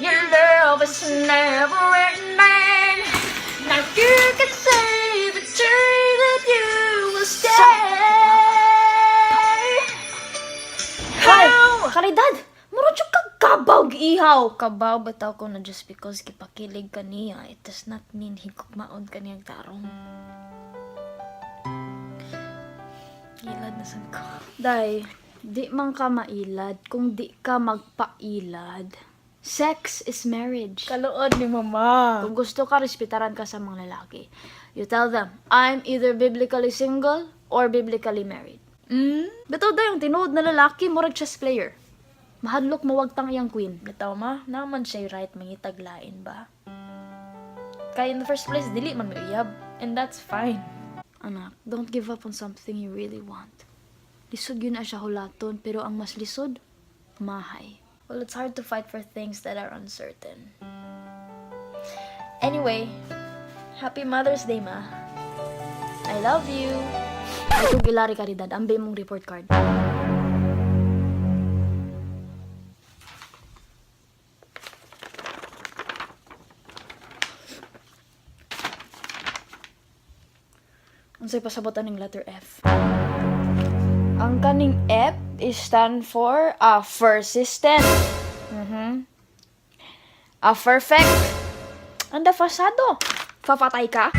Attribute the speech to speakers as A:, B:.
A: Your love is never ending. Now you can say the day that you will stay.
B: Hoy, Karidad! Murag jud kag kabaw giihaw.
A: Kabaw bitaw ko na just because gipakilig ka niya, it does not mean higugmaon ka niyang tarong. Gilad na sad ko.
B: Day, di man ka mailad kung di ka magpailad. Sex is marriage.
A: Kaluod ni Mama.
B: Kung gusto ka, respetaran ka sa mga lalaki. You tell them, "I'm either biblically single or biblically married." Bitaw day, ang tinuod na lalaki, murag chess player. Mahadlok mawagtang iyang queen.
A: Bitaw, Ma, naa man siya right mangitag lain ba? Kay in the first place, dili man uyab. And that's fine.
B: Anak, don't give up on something you really want. Lisod gyud na siya hulaton, pero ang mas lisod, mahay.
A: Well, it's hard to fight for things that are uncertain. Anyway, happy Mother's Day, Ma. I love you.
B: Ay, kung ilari, Karidad, ambay mong report card. Unsay pasabot aning letter F? Ang kaning F is stand for a persistent. A perfect. Anda fasado. Papatay ka?